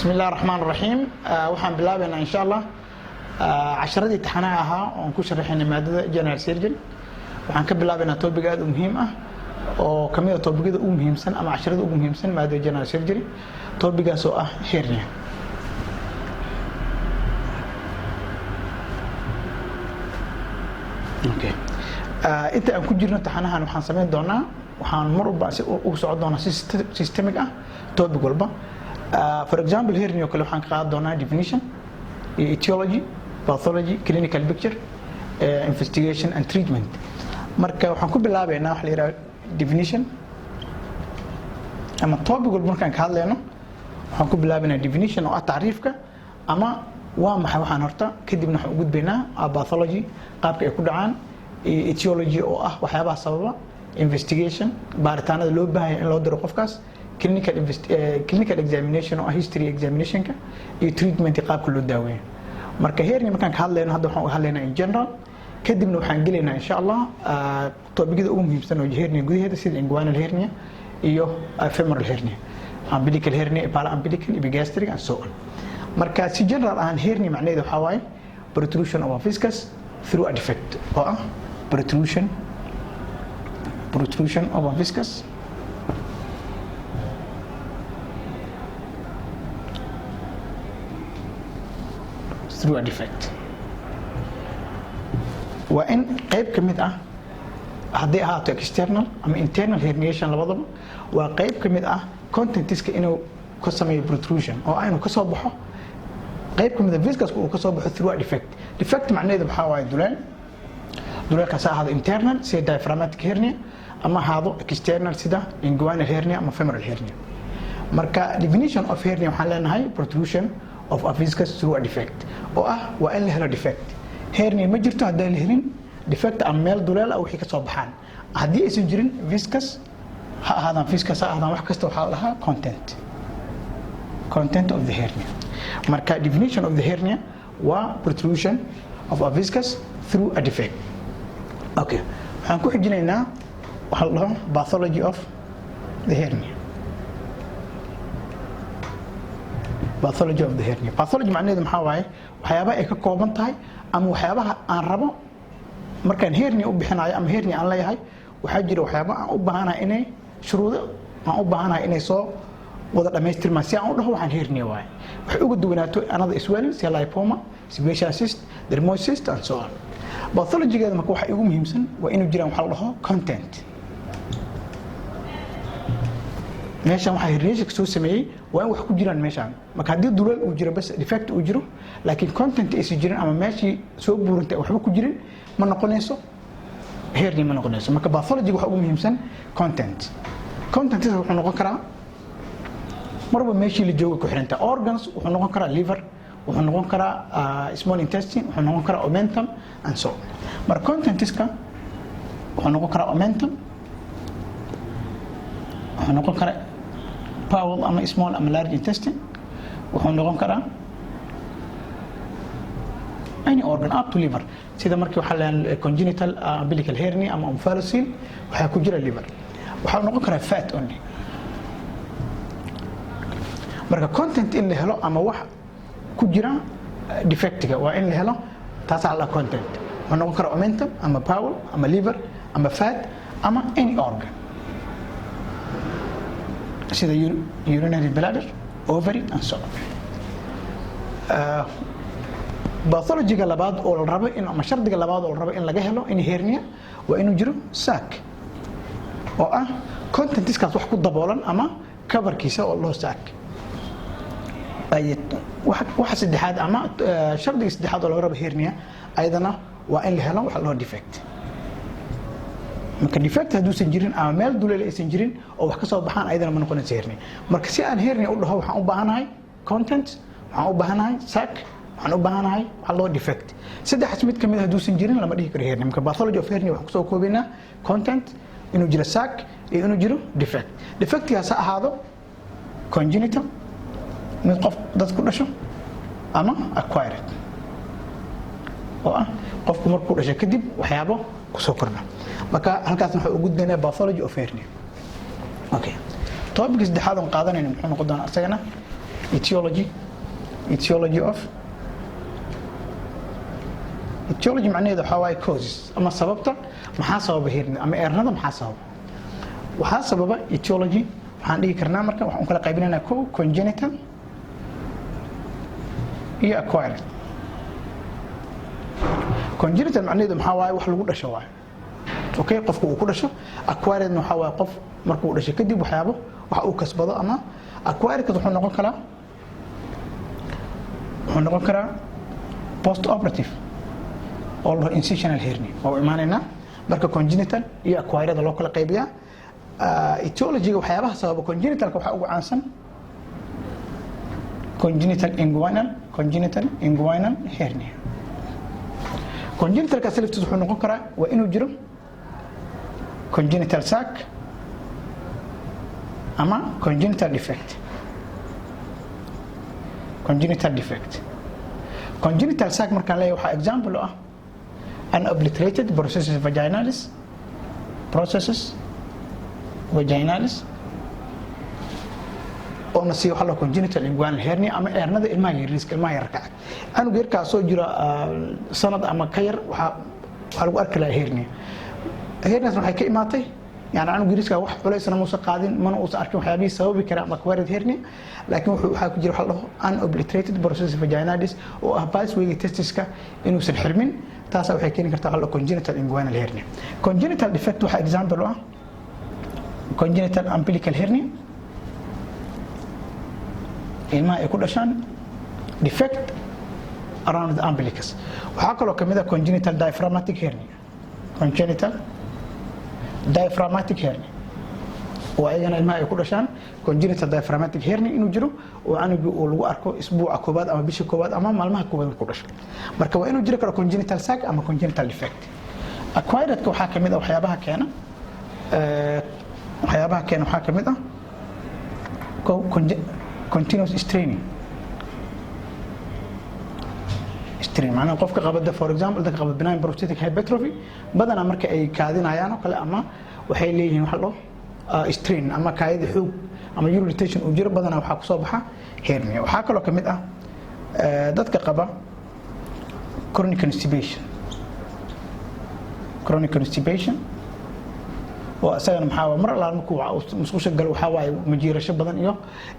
Bismi illahi raxmaan raxiim. Waxaan bilaabaynaa, insha Allah, casharadii taxanaha ahaa oon ku sharaxaynay maadada general surgery. Waxaan ka bilaabaynaa topic aad u muhiim ah oo kamid a topicyada ugu muhiimsan ama casharada ugu muhiimsan maadada general surgery, topicgaas oo ah hernia. Okay, inta aan ku jirno taxanahan waxaan samayn doonaa, waxaan mar walba si ugu socon doonaa si systemic ah topic walba. For example, hernia oo kale waxaan ka qaadan doonaa definition iyo etiology, pathology, clinical picture, investigation and treatment. Marka waxaan ku bilaabeynaa waxa la yidhaha definition, ama topic walba markaan ka hadlayno waxaan ku bilaabeynaa definition oo ah tacriifka ama waa maxay waxaan horta. Kadibna waxaan u gudbaynaa pathology, qaabka ay ku dhacaan, iyo etiology oo ah waxyaabaha sababa, investigation, baaritaanada loo baahanya in loo diro qofkaas, clinical examination oo ah history examinationka, iyo treatment, qaabka loo daaweeyo. Marka hernia markaan ka hadlayno, hadda waxaan uga hadlaynaa in general. Kadibna waxaan gelaynaa, insha Allah, topicyada ugu muhiimsan oo hernia gudaheeda, sida inguinal hernia iyo femoral hernia, umbilical hernia, paraumbilical, epigastric and so on. Marka si general ahaan, hernia macnaheedu waxaa waaye protrusion of a viscus through a defect, oo ah protrusion of a viscus through a defect. Waa in qayb ka mid ah, hadday ahaato external ama internal herniation labadaba, waa qayb ka mid ah contentiska inuu ka sameeyo protrusion, oo ah inuu ka soo baxo qayb ka mid ah viscuska, uu ka soo baxo through a defect. Defect macnaheedu waxaa waaye duleel. Duleelkaas ha ahaado internal sida diaphragmatic hernia, ama ahaado external sida inguinal hernia ama femoral hernia. Marka definition of hernia waxaan leenahay protrusion of a viscus through a defect, oo ah waa in la helo defect. Hernia ma jirto haddaan la helin defect ama meel duleel ah wixii ka soo baxaan. Haddii aysan jirin viscus, ha ahaadaan viscus, ha ahaadaan wax kasta, waxaa la dhahaa content of the hernia. Marka definition of the hernia waa protrusion of a viscus through a defect. Okay, waxaan ku xijinaynaa waxaa la dhaho pathology of the hernia. Pathology of the hernia, pathology macnaheedu maxaa waaye? Waxyaabaha ay ka kooban tahay ama waxyaabaha aan rabo markaan hernia u bixinayo ama hernia aan leeyahay. Waxaa jira waxyaaba aan u baahanahay inay shuruudo aan u baahanahay inay soo wada dhamaystirmaan si aan u dhaho waxaan hernia waaye, waxay uga duwanaato another swelling sida lipoma, sebaceous cyst, dermoid cyst and so on. Pathologygeeda marka waxa igu muhiimsan waa inuu jiraan waxa la dhaho content. Meeshan waxaa herniation soo sameeyey waa in wax ku jiraan meeshaan. Marka haddii duleel uu jiro bas, defect uu jiro, laakiin content aysan jirin ama meeshii soo buurantay waxba ku jirin, ma noqonayso hernia, ma noqonayso. Marka pathology waxa ugu muhiimsan content. Content wuxuu noqon karaa marba meeshii la jooga ku xiranta organs. Wuxuu noqon karaa liver, wuxuu noqon karaa small intestine, wuxuu noqon karaa omentum and so on. Marka contentiska wuxuu noqon karaa omentum, wuxuu noqon karaa bowel ama small ama large intestine, wuxuu noqon karaa any organ up to liver. Sida markii waxaa la congenital umbilical hernia ama omphalocele, waxaa ku jira liver. Waxaa noqon karaa fat only. Marka content in la helo ama wax ku jira defectiga waa in la helo, taasaa la content. Wuxuu noqon karaa omentum ama bowel ama liver ama fat ama any organ sida urinary bladder, ovary and so on. Pathologyga labaad oo la rabo in ama shardiga labaad oo la rabo in laga helo in hernia waa inuu jiro sac, oo ah contentiskaas wax ku daboolan ama coverkiisa oo loo sac. Waxa saddexaad ama shardiga saddexaad oo laga rabo hernia ayadana waa in la helo waxa loo defect. Marka defect hadduusan jirin ama meel duleel aysan jirin oo wax ka soo baxaan, ayadana ma noqonayso hernia. Marka si aan hernia u dhaho, waxaan u baahanahay content, waxaan u baahanahay sac, waxaan u baahanahay waxa loo defect. Saddexaas mid kamid hadduusan jirin, lama dhihi karo hernia. Marka pathology of hernia waxaan kusoo koobaynaa content inuu jiro, sac iyo inuu jiro defect. Defectgaas ha ahaado congenital, mid qof dad ku dhasho, ama acquired, oo ah qofku markuu dhasho kadib waxyaabo kusoo kordha. Marka halkaasna waxaa u gudbaynaa pathology of hernia. Okay, topic saddexaad oon qaadanayno muxuu noqon doonaa isagana? Etiology of etiology macnaheedu waxaa waaye causes ama sababta. Maxaa sababa hernia ama herniada? Maxaa sababa? Waxaa sababa etiology waxaan dhihi karnaa, marka waxaan kala qaybinaynaa ko congenital iyo acquired. Congenital macnaheedu maxaa waaye? Wax lagu dhasho waaye, okay, qofku uu ku dhasho. Acquiredna waxaa waaye qof markuu dhasho kadib waxyaabo wax uu kasbado. Ama acquiredkas wuxuu noqon karaa post operative oo la dhaho incisional hernia. Waa u imaanaynaa. Marka congenital iyo acquired loo kala qaybiyaa. Etiology-ga, waxyaabaha sababa congenitalka, waxaa ugu caansan congenital inguinal hernia. Congenitalkaas laftiis wuxuu noqon karaa, waa inuu jiro congenital sac ama congenital defect. Congenital defect, congenital sac markaan leeyahay, waxaa example ah unobliterated processus vaginalis oo na siiyo waxa la congenital inguinal hernia ama herniada ilmaha yariiska, ilmaha yarka ah. Canug yarkaasoo jira sanad ama ka yar waxaa lagu arki lahaa hernia. Hernias waxay ka imaatay, yani canug yariiska wax culaysna muusan qaadin, mana uusan arkin waxyaabihii sababi kara ama acquired hernia, laakiin waxaa ku jira waxa la dhaho unobliterated processus vaginalis oo ah pathwayga testiska inuusan xirmin. Taasaa waxay keeni kartaa waxa la dhaho congenital inguinal hernia. Congenital defect waxaa example u ah congenital umbilical hernia, ilmaha ay ku dhashaan defect around the umbilicus. Waxaa kaloo kamid ah congenital diaphragmatic hernia. Congenital diaphragmatic hernia oo ayagana ilmaha ay ku dhashaan congenital diaphragmatic hernia inuu jiro oo canugii uu lagu arko isbuuca koobaad ama bisha koobaad ama maalmaha koobaad markuu dhasho. Marka waa inuu jiri karo congenital sac ama congenital defect. Acquiredka waxaa kamid ah waxyaabaha keena waxaa kamid ah continuous straining. Strain macnaha qofka qabada, for example, dadka qaba benign prostatic hypertrophy, badanaa marka ay kaadinayaan oo kale ama waxay leeyihiin waxa la dhaho strain ama kaadida xoog ama urine retention uu jiro, badanaa waxaa kusoo baxa hernia. Waxaa kaloo kamid ah dadka qaba chronic constipation. Chronic constipation oo isagana maxaa waaye, mar allaala markuu musqusha galo waxaa waaye majiirasho badan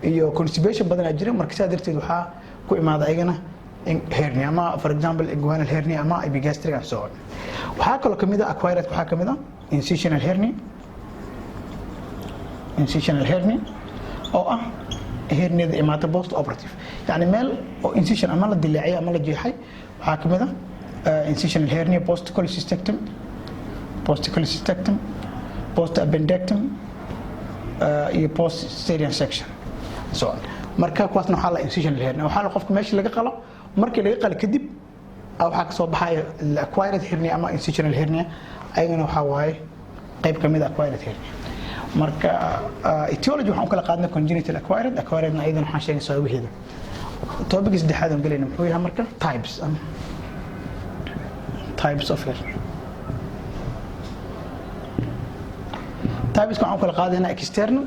iyo constipation badanaa jira. Marka sidaa darteed waxaa ku imaada ayagana hernia ama, for example, inguinal hernia ama epigastric and so on. Waxaa kaloo kamid ah acquired, waxaa kamid ah incisional hernia. Incisional hernia oo ah herniada imaata post operative, yani meel oo incision ama la dilaaciyay ama la jeexay. Waxaa kamid ah incisional hernia post cholecystectomy, post cholecystectomy, post appendectomy iyo post cesarean section, so on. Marka kuwaasna waxaa la incisional hernia, waxaa la qofka meesha laga qalo, markii laga qalo kadib waxaa kasoo baxaya acquired hernia ama incisional hernia. Ayagana waxaa waaye qayb kamid ah acquired hernia. Marka etiology waxaan u kala qaadnay congenital, acquired. Acquiredna ayadana waxaan sheegnay sababaheeda. Topic saddexaad aan gelayna muxuu yahay? Marka types of hernia. Types waxaan u kala qaadaynaa external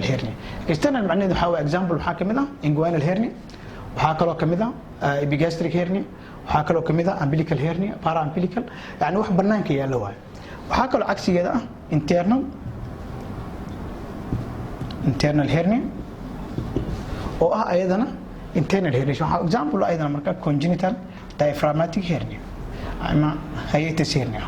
hernia. External macnaheedu waxaa waaye, example waxaa kamid ah inguinal hernia, waxaa kaloo kamid ah epigastric hernia, waxaa kaloo kamid ah umbilical hernia, paraumbilical, yani wax banaanka yaalla waayo. Waxaa kaloo cagsigeeda ah internal hernia oo ah ayadana internal hernia. Waxaa example ayadana marka congenital diaphragmatic hernia ama hiatus hernia.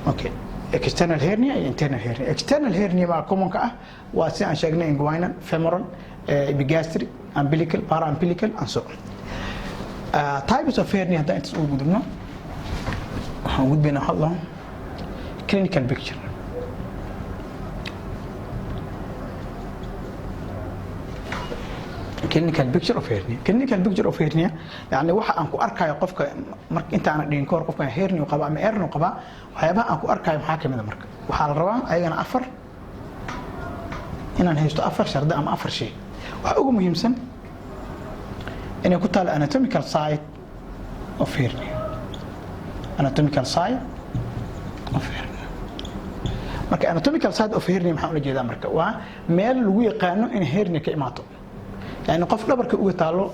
Okay, external hernia iyo internal hernia. External hernia baa commonka ah, waa si aan sheegnay inguinal, femoral, epigastric, umbilical, paraumbilical and so on. Types of hernia haddaan intaas ugu gudubno, waxaan gudbaynaa waxa la clinical picture. Clinical picture of hernia. Clinical picture of hernia, yani waxa aan ku arkayo qofka marka intaana dhihin ka hor qofka hernia uu qaba ama hernia uu qabaa, waxyaabaha aan ku arkayo maxaa kamid a? Marka waxaa la rabaa ayagana afar inaan haysto, afar shardi ama afar shay. Waxaa ugu muhiimsan inay ku taalo anatomical site of hernia. Anatomical site of hernia. Marka anatomical site of hernia maxaan ula jeedaa? Marka waa meel lagu yaqaano in hernia ka imaato. Yani qof dhabarka uga taalo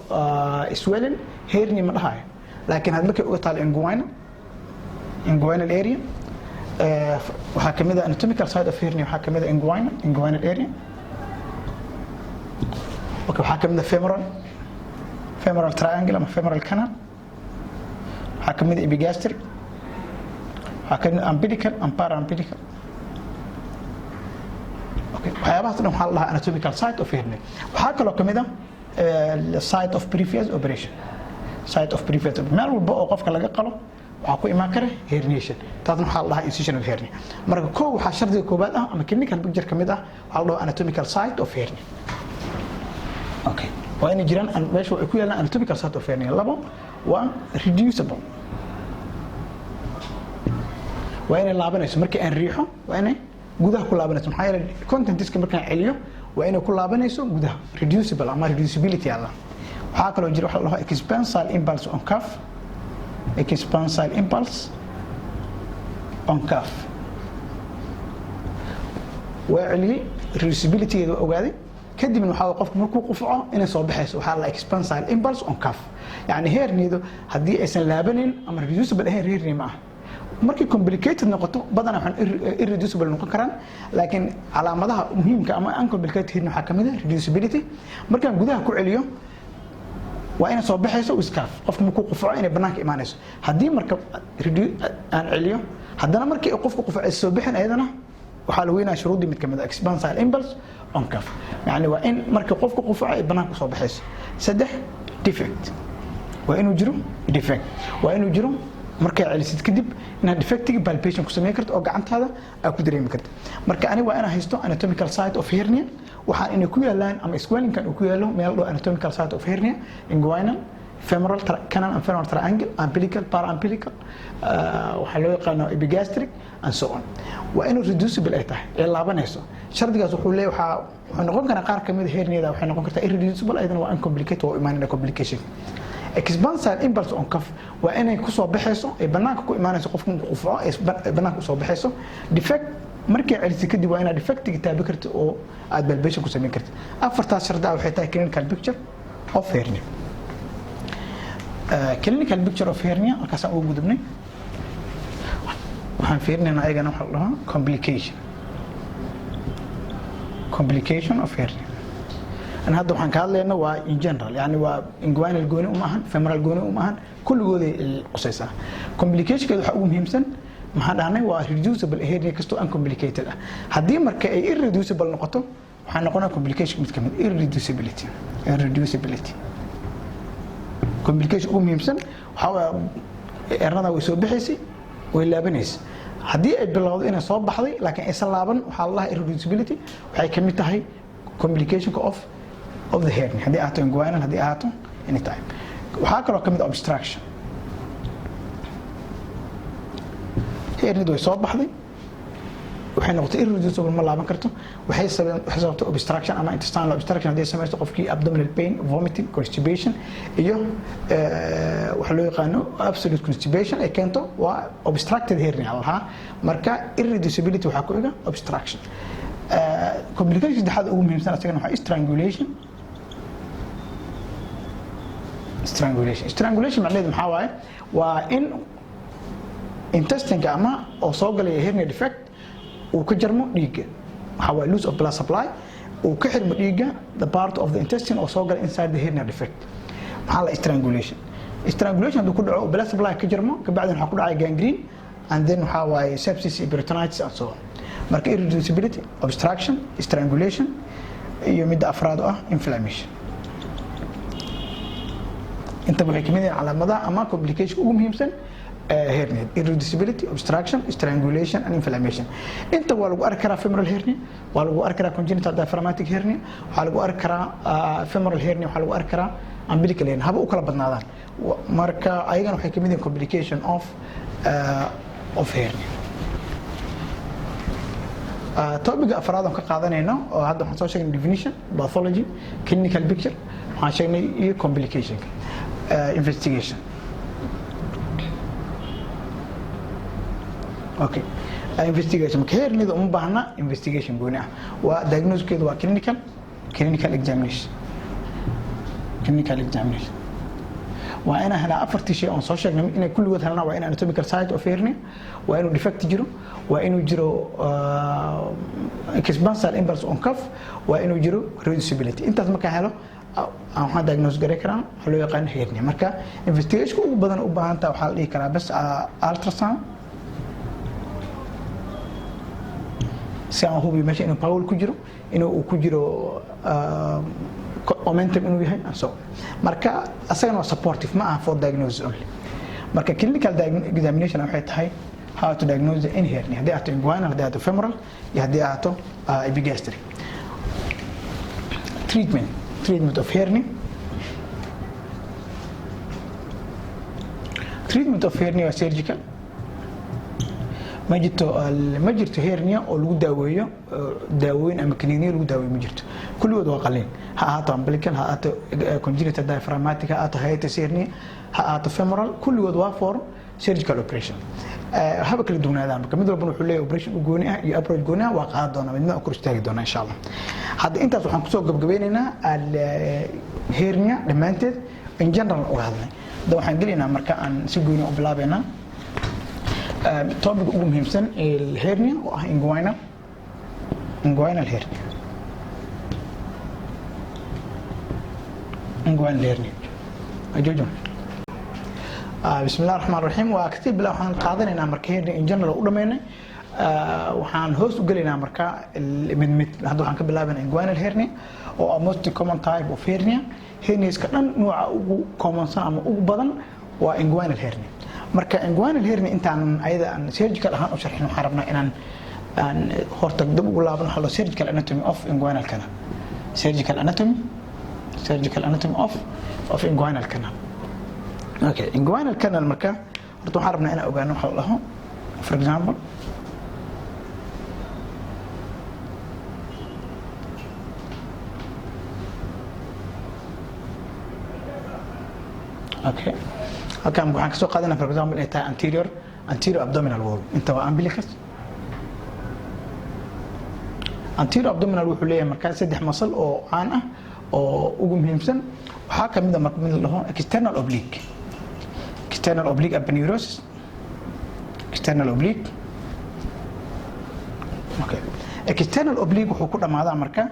swelling, hernia ma dhahayo, laakiin had markay uga taalo inguinal area, waxaa kamid ah anatomical site of hernia, waxaa kamid ah inguinal area. Okay, waxaa kamid ah femoral triangle ama femoral canal, waxaa kamid ah epigastric, waxaa kamid ah umbilical and paraumbilical. Okay, waxyaabahaas dhan waxaa la dhahaa anatomical site of hernia. Waxaa kaloo kamid ah site of previous operation. Site of previous, meel walba oo qofka laga qalo waxaa ku imaan kara herniation. Taasna waxaa la dhahaa incisional hernia. Marka koo, waxaa shardiga koobaad ah ama clinical picture kamid ah waxaa la dhahaa anatomical site of hernia. Okay, waa inay jiraan meesha ay ku yaalaan anatomical site of hernia. Labo, waa reducible, waa inay laabanayso. Markii aan riixo, waa inay gudaha ku laabanayso. Maxaa yeelay contentiska markaan celiyo, waa inay ku laabanayso gudaha. Reducible ama reducibility alla. Waxaa kaloo jira waxa la dhaho expansile impulse on cough. Expansile impulse on cough, waa celiyey, reducibilitygeeda waa ogaaday. Kadibna waxaa qofku markuu qufaco inay soo baxayso, waxaa la expansile impulse on cough. Yani herniadu haddii aysan laabanayn ama reducible ahayn, hernia ma aha. Markay complicated noqoto, badanaa waxaan irreducible noqon karaan, laakiin calaamadaha muhiimka ama uncomplicated hernia waxaa kamid ah reducibility. Markaan gudaha ku celiyo, waa inay soo baxayso with cough. Qofku markuu qufaco inay banaanka imaanayso. Haddii marka aan celiyo, haddana markii qofku qufaco ay soo bixin, ayadana waxaa la weynaya shuruuddii mid kamid ah, expansile impulse on cough. Yani waa in markii qofku qufaco ay banaanka usoo baxayso. Saddex, defect, waa inuu jiro defect. Waa inuu jiro markay celisid kadib inaad defectiga palpation ku samayn karto oo gacantaada aad ku dareemi karto. Marka aniga waa inaan haysto anatomical site of hernia, waxaan inay ku yaalaan ama swellingkan uu ku yaalo meel dhow anatomical site of hernia: inguinal, femoral canal and femoral triangle, umbilical, paraumbilical, waxaa loo yaqaano epigastric and so on. Waa inuu reducible ay tahay, ee laabanayso. Shardigaas wuxuu leeyahay, waxaa wuxuu noqon karaa qaar kamid a herniada waxay noqon kartaa irreducible, ayadana waa uncomplicated, waa u imaanayna complication. Expansile impulse on cough waa inay kusoo baxayso, ay banaanka ku imaanayso qofku markuu qufaco, ay banaanka usoo baxayso. Defect, markay celisay kadib, waa inaad defectiga taabi kartid oo aad palpation ku samayn kartid. Afartaas shardi ah waxay tahay clinical picture of hernia. Clinical picture of hernia halkaasaan ugu gudubnay. Waxaan fiirinaynaa ayagana waxa la dhahaa complication of hernia. An hadda waxaan ka hadlayna waa in general, yani waa inguinal gooni uma ahan, femoral gooni uma ahan, kulligooday qusaysaa. Complicationkeeda waxaa ugu muhiimsan, maxaan dhahnay? Waa reducible hernia kastoo uncomplicated ah. Haddii marka ay irreducible noqoto, waxaa noqonaya complication mid kamid irreducibility. Irreducibility complication ugu muhiimsan waxaa waaye herniada way soo baxaysay, way laabanaysa. Haddii ay bilowdo inay soo baxday laakiin aysan laaban, waxaa la dhahaa irreducibility. Waxay kamid tahay complicationka of the hernia, haddii ahaato inguinal, haddii ahaato anytime. Waxaa kaloo kamid ah obstruction. Herniadu way soo baxday, waxay noqotay irreducible, ma laaban karto. Waxay sababtay obstruction ama intestinal obstruction. Haddii ay samaysto qofkii abdominal pain, vomiting, constipation iyo waxa loo yaqaano absolute constipation ay keento, waa obstructed hernia la lahaa. Marka irreducibility waxaa ku xiga obstruction. Complication saddexaad ugu muhiimsan asagana waxaa strangulation. Strangulation macnaheedu maxaa waaye? Waa in intestinka ama oo soo galaya hernia defect uu ka jarmo dhiigga. Waxaa waaye loss of blood supply, uu ka xirmo dhiigga the part of the intestine oo soo gala inside the hernia defect. Maxaa la strangulation? Strangulation hadduu ku dhaco, blood supply ka jarmo, kabacdina waxaa ku dhacaya gangrene and then waxaa waaye sepsis, peritonitis and so on. Marka irreducibility, obstruction, strangulation iyo midda afraad oo ah inflammation, intaba waxay kamid yihiin calaamadaha ama complication ugu muhiimsan hernia: irreducibility, obstruction, strangulation and inflammation. Inta waa lagu arki karaa femoral hernia, waa lagu arki karaa congenital diaphragmatic hernia, waxaa lagu arki karaa femoral hernia, waxaa lagu arki karaa umbilical hernia, haba u kala badnaadaan. Marka ayagana waxay kamid yihiin complication of hernia. Topiga afraad aan ka qaadanayno, oo hadda waxaan soo sheegnay definition, pathology, clinical picture waxaan sheegnay iyo complication, investigation. Okay, Investigation marka herniada uma baahna investigation gooni ah. Waa diagnosiskeedu waa clinical examination. Clinical examination waa inaan helaa afartii shay oon soo sheegnay inay kulligood helnaa. Waa in anatomical site of hernia, waa inuu defect jiro, waa inuu jiro expansile impulse on cough, waa inuu jiro reducibility. Intaas markaan helo waxaan diagnose garay karaa waxaa loo yaqaan hernia. Marka investigationka ugu badan u baahan taha waxaa la dhihi karaa bas ultrasound, si aan hubiyo meesha inuu bowel ku jiro, inuu uu ku jiro omentum inuu yahay and so. Marka asagana waa supportive, ma aha for diagnosis only. Marka clinical examination waxay tahay how to diagnose the any hernia, haddii ahaato inguinal, haddii ahaato femoral iyo haddii ahaato epigastric. Treatment of hernia. Treatment of hernia waa surgical. Ma jirto hernia oo lagu daaweeyo daawooyin ama kaniiniyo lagu daaweeyo, ma jirto. Kulligood waa qaliin, ha ahaato umbilical, ha ahaato congenital diaphragmatic, ha ahaato hiatus hernia, ha ahaato femoral. Kulligood waa for surgical operation. Haba kala duwanaadaan. Marka mid walbana wuxuu leeyahay operation u gooni ah iyo approach gooni ah. Waa qaadan doonaa midna kor istaagi doonaa, insha Allah. Hadda intaas waxaan kusoo gabagabeynaynaa hernia dhammaanteed in general uga hadlay. Hadda waxaan gelaynaa marka aan si gooni u bilaabeynaa topic ugu muhiimsan hernia oo ah inguinal hernia. Inguinal hernia ajojo. Bismi illah raxmaan raxiim. Waa kasii bila waxaan qaadanaynaa marka hernia in general u dhameynay. Waxaan hoos u gelaynaa marka mid mid. Hadda waxaan ka bilaabaynaa inguinal hernia oo ah most common type of hernia. Herniaska dhan nooca ugu commonsan ama ugu badan waa inguinal hernia. Marka inguinal hernia intaan ayada aan surgical ahaan u sharxin, waxaan rabnaa inaan aan horta dib ugu laabano waxa loo surgical anatomy of inguinal canal. Surgical anatomy of inguinal canal. Okay, inguinal canal marka horta waxaan rabnaa inaan ogaano waxa la dhaho, for example, okay, halkan waxaan kasoo qaadanaa, for example, inay tahay anterior abdominal wall. Inta waa umbilicus. Anterior abdominal wuxuu leeyahay markaa saddex muscle oo caan ah oo ugu muhiimsan. Waxaa kamid a marka mid la dhaho external oblique, external oblique aponeurosis, external oblique. Okay, external oblique wuxuu ku dhamaadaa marka,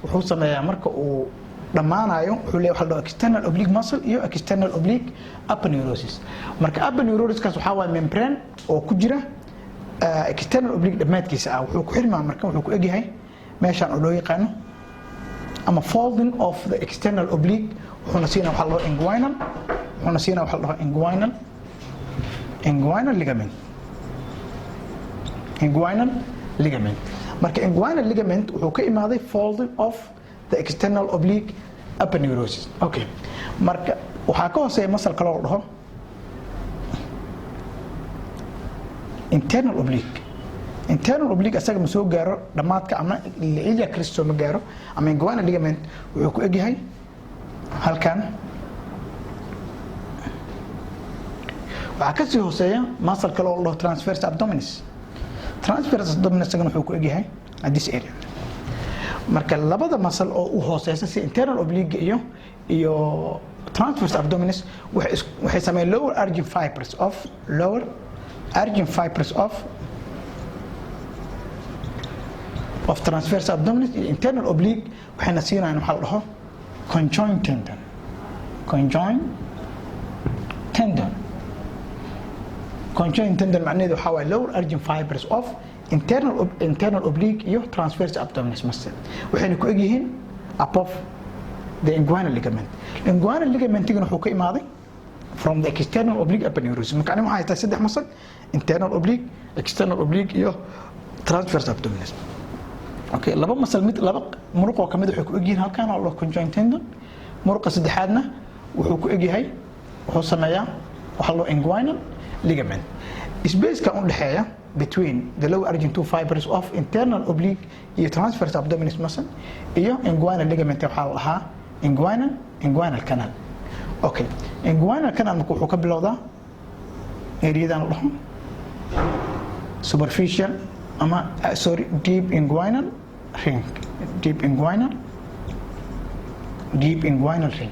wuxuu sameeyaa marka uu dhammaanayo, wuxuu leeyahay waxa la dhaho external oblique muscle iyo external oblique aponeurosis. Marka aponeurosiskaas waxaa waaye membrane oo ku jira external oblique dhammaadkiisa ah. Wuxuu ku xirmaa marka, wuxuu ku egyahay meeshaan oo loo yaqaano ama folding of the external oblique. Wuxuuna siinaa waxa la dhaho inguinal, wuxuuna siinaa waxa la dhaho inguinal ligament. Inguinal ligament. Marka inguinal ligament wuxuu ka imaaday folding of the external oblique aponeurosis. Okay, marka waxaa ka hooseeya muscle kaloo la dhaho internal oblique. Internal oblique asaga ma soo gaaro dhammaadka ama iliac crest ma gaaro ama inguinal ligament. Wuxuu ku egyahay halkan. Waxaa kasii hooseeya muscle kale oo la dhaho transverse abdominis. Transverse abdominis isagana wuxuu ku egyahay at this area. Marka labada muscle oo u hooseysa si internal oblique iyo transverse abdominis waxay sameeyeen lower arching fibers of transverse abdominis iyo internal oblique. Waxayna siinayaan waxaa la dhaho conjoint tendon. Conjoint tendon. Conjoint tendon macnaheedu waxaa waaye lower arching fibers of internal oblique iyo transverse abdominis muscle. Waxayna ku egyihiin above the inguinal ligament. Inguinal ligamentigana wuxuu ka imaaday from the external oblique aponeurosis. Marka aniga waxaa haystaa saddex muscle: internal oblique, external oblique iyo transverse abdominis. Okay, laba muscle, mid laba muruq oo kamid waxay ku egyihiin halkan oo loo conjoint tendon. Muruqa saddexaadna wuxuu ku egyahay, wuxuu sameeyaa waxaa loo inguinal ligament. Spaceka u dhexeeya between the lower arching two fibers of internal oblique iyo transverse abdominis muscle iyo inguinal ligament waxaa la dhahaa inguinal canal. Okay, inguinal canal marka wuxuu ka bilowdaa areadan la dhaho superficial ama, sorry, deep inguinal ring, deep inguinal, deep inguinal ring,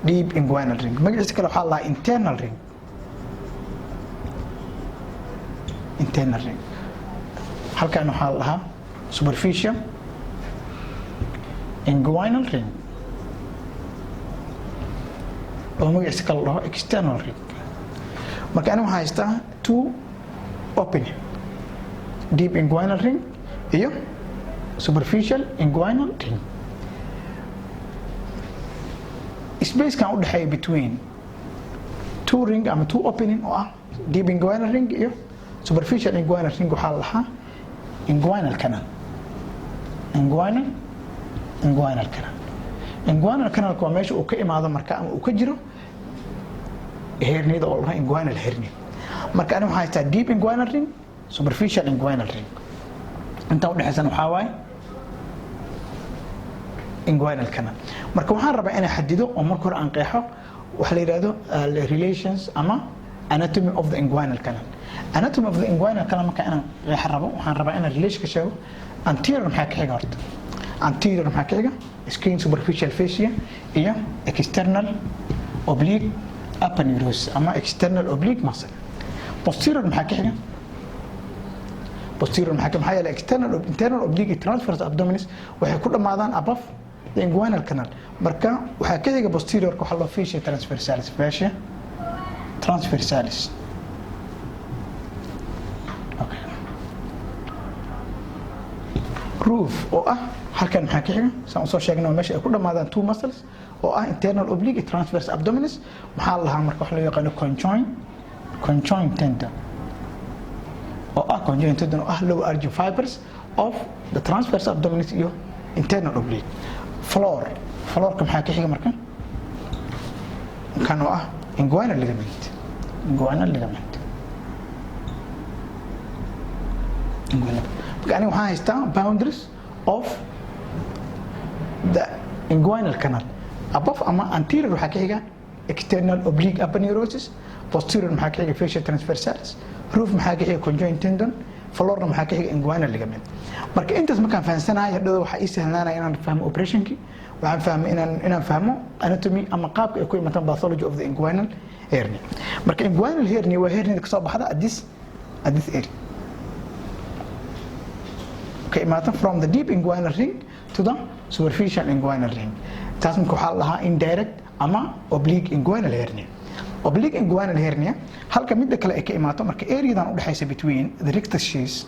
deep inguinal ring. Magaciisa kale waxaa la dhahaa internal ring, internal ring. Halkan waxaa la dhahaa superficial inguinal ring, oo magaciisa kale la dhaho external ring. Marka ani waxaa haystaa two opening, deep inguinal ring iyo superficial inguinal ring. Spacekan u dhexeeya between two ring ama two opening, oo ah deep inguinal ring iyo superficial inguinal ring, waxaa la dhahaa inguinal canal, inguinal canal. Inguinal canalka waa meesha uu ka imaado marka ama uu ka jiro herniada oo la dhaho inguinal hernia. Marka ani waxaa haystaa deep inguinal ring, superficial inguinal ring. Intaa udhexaysana waxaa waaye inguinal canal. Marka waxaan rabaa inaan xadido oo marka hore aan qeexo waxa la yidhahdo relations ama anatomy of the inguinal canal. Anatomy of the inguinal canal marka inaan qeexa rabo, waxaan rabaa inaan relation ka sheego. Anterior maxaa ka xiga horta? Anterior maxaa ka xiga? Skin, superficial fascia iyo external oblique aponeurosis ama external oblique muscle. Posterior maxaa ka xiga? Posterior maxaa yeelay external, internal oblique iyo transverse abdominis waxay ku dhamaadaan above the inguinal canal. Marka waxaa ka xiga posteriorka waxaa loo fascia transversalis, fascia transversalis. Okay. Roof oo ah halkan maxaa ka xiga? Saan usoo sheegnay, waa meesha ay ku dhamaadaan two muscles oo ah internal oblique iyo transverse abdominis. Maxaa la lahaa marka? Waxa loo yaqaano conjoint tendon, oo ah conjoint tendon oo ah low arching fibers of the transverse abdominis iyo internal oblique. Floor, floorka maxaa ka xiga marka? Kan oo ah inguinal ligament, inguinal ligament, inguinal. Marka aniga waxaan haystaa boundaries of the inguinal canal. Above ama anterior waxaa ka xiga external oblique aponeurosis. Posterior maxaa ka xiga? Fascia transversalis. Roof maxaa ka xiga? Conjoint tendon. Floorna maxaa ka xiga? Inguinal ligament. Marka intaas markaan fahansanahay, hadhowda waxaa ii sahlaanaya inaan fahmo operationkii, waxaan fahmay inaan fahmo anatomy ama qaabka ay ku imataan pathology of the inguinal hernia. Marka inguinal hernia waa hernia kasoo baxda at this area, ka imaata from the deep inguinal ring to the superficial inguinal ring. Taas marka waxaa la dhahaa indirect ama oblique inguinal hernia, oblique inguinal hernia. Halka midda kale ay ka imaato marka areadan udhexaysa between the rectus sheath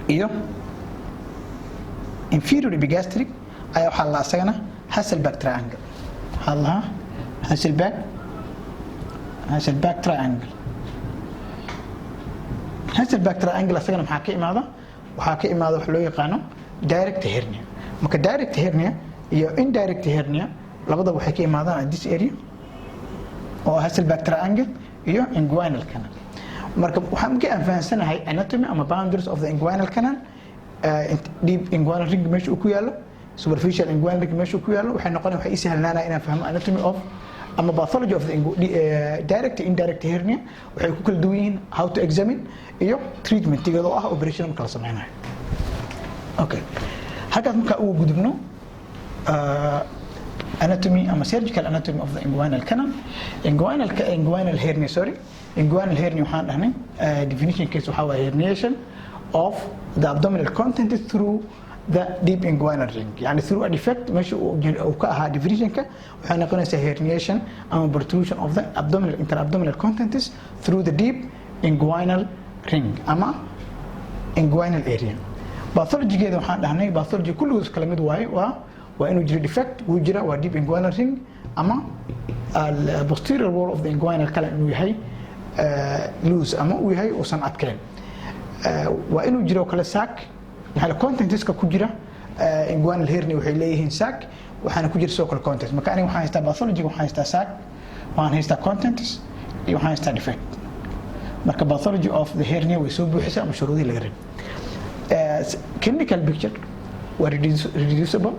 iyo inferior epigastric ayaa waxaa la isagana Hesselbach triangle. Waxaa la dhahaa Hesselbach triangle. Hesselbach triangle isagana maxaa ka imaada? Waxaa ka imaada wax loo yaqaano direct hernia. Marka direct hernia iyo indirect hernia labadaba waxay ka imaadaan at this area oo Hesselbach triangle iyo inguinal canal. Marka waxaan markii aan fahansanahay anatomy ama boundaries of the inguinal canal, deep inguinal ring meesha uu ku yaalo, superficial inguinal ring meesha uu ku yaalo, waxay noqonaya, waxay ii sahlanaanaya inaan fahmo anatomy of ama pathology of the direct, indirect hernia, waxay ku kala duwan yihiin, how to examine iyo treatment-igeeda oo ah operation marka la sameynayo. Okay, halkaas markaa ugu gudubno anatomy ama surgical anatomy of the inguinal canal, inguinal hernia, sorry, inguinal hernia. Waxaan dhahnay definition case waxaa waaye herniation of the abdominal content through the deep inguinal ring, yani through a defect meesha uu ka ahaa. Definitionka waxay noqonaysaa herniation ama protrusion of the abdominal, interabdominal contents through the deep inguinal ring ama inguinal area. Pathologygeeda waxaan dhahnay pathology kulligood kala mid waaye. Waa inuu jiro defect, wuu jira, waa deep inguinal ring ama posterior wall of the inguinal canal inuu yahay loose ama uu yahay uusan adkeyn. Waa inuu jiro kale sac, maxaa contentska ku jira inguinal hernia waxay leeyihiin sac, waxaana ku jira sidoo kale contents. Marka aniga waxaan haystaa pathology, waxaan haystaa sac, waxaan haystaa contents iyo waxaan haystaa defect. Marka pathology of the hernia way soo buuxisay ama shuruudihii laga rabay. Clinical picture waa reducible,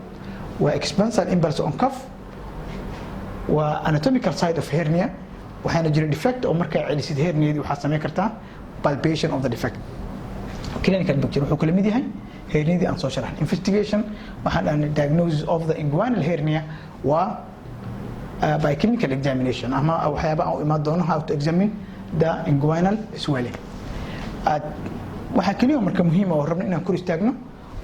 waa expansile impulse on cough, waa anatomical side of hernia, waxaana jira defect oo markaa celisid herniadii waxaad samayn kartaa palpation of the defect. Clinical picture wuxuu kala mid yahay herniadii aan soo sharaxnay. Investigation waxaan dhahnay diagnosis of the inguinal hernia waa by clinical examination ama waxyaaba aan u imaan doono, how to examine the inguinal swelling. Waxaa keliya marka muhiim oo rabno inaan kor istaagno